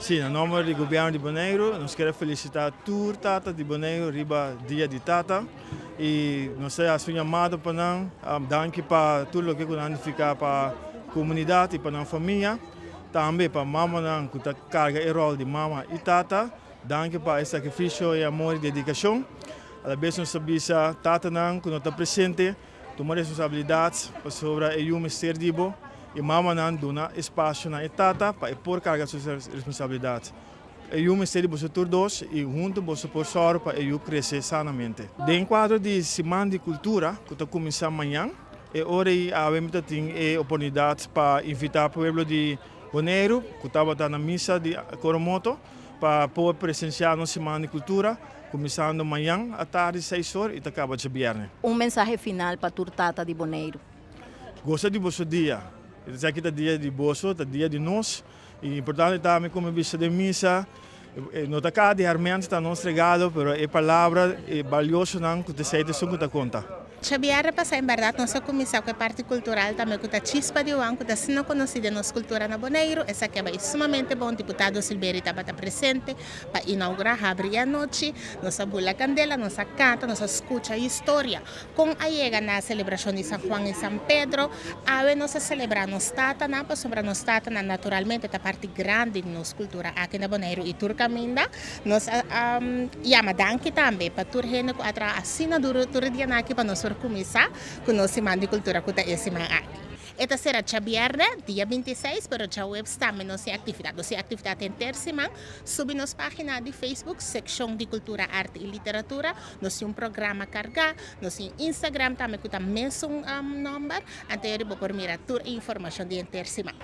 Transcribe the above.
Si, na nòmber di gobièrnu di Boneiru, nos ke felisitá tur tata di Boneiru riba Dia di Tata. I nos ta hasi un yamada pa nan, danki pa tur loke ku nan nifiká pa komunidat i pa nan famia. Tambe pa mamanan ku ta karga e ròl di mama i tata, danki pa e sakrifisio i amor i dedikashon. Alabes nos ta bisa tatanan ku no ta presente, tuma responsabilidat pasobra e yu mester di bo i mamanan duna espasio na e tata pa e por karga su responsabilidat. E yu mester di boso tur dos i huntu boso por sòru pa e yu krese sanamente. Den kuadro di Siman di Kultura ku ta kuminsá mañan, e ora ei awe mi ta tin e oportunidat pa invitá pueblo di Boneiru ku tabata na misa di Coromoto pa por presensiá nos Siman di Kultura kuminsando mañan atardi 6 or i ta kaba djabièrnè. Un mensahe final pa tur tata di Boneiru. Gosa di boso dia. Esaki ta dia di boso, ta dia di nos. I importante tambe komo bisa den misa, no ta kaha di hèrmènt ta nos regalo, pero e palabra e baliosonan ku ta esei ta esun ku ta konta. Djabièrnè pasá en bèrdat nos a kuminsá ku e parti kultural tambe ku ta Chispa di Juan ku ta asina konosí den nos kultura na Boneiru. Esaki a bai sumamente bon. Diputado Silberie tabata presente pa inougurá, habri e anochi. Nos a bula kandela, nos a kanta, nos a skucha historia kon a yega na selebrashon di San Juan i San Pedro. Awe nos a selebrá nos tatanan pasobra nos tatanan naturalmente ta parti grandi di nos kultura aki na Boneiru i tur kaminda. Nos a yama danki tambe pa tur hende ku a traha asina duru tur e dianan aki pa nos por kuminsá ku nos Siman di Kultura ku ta e siman aki. E ta sera djabièrnè, dia 26, pero djaweps tambe nos tin aktividat. Nos tin aktividat henter siman. Subi nos página di Facebook, sekshon di Kultura, Arte i Literatura. Nos tin un programa kargá. Nos tin Instagram tambe ku ta mesun nòmber. Anto bo por mira tur e informashon di henter siman.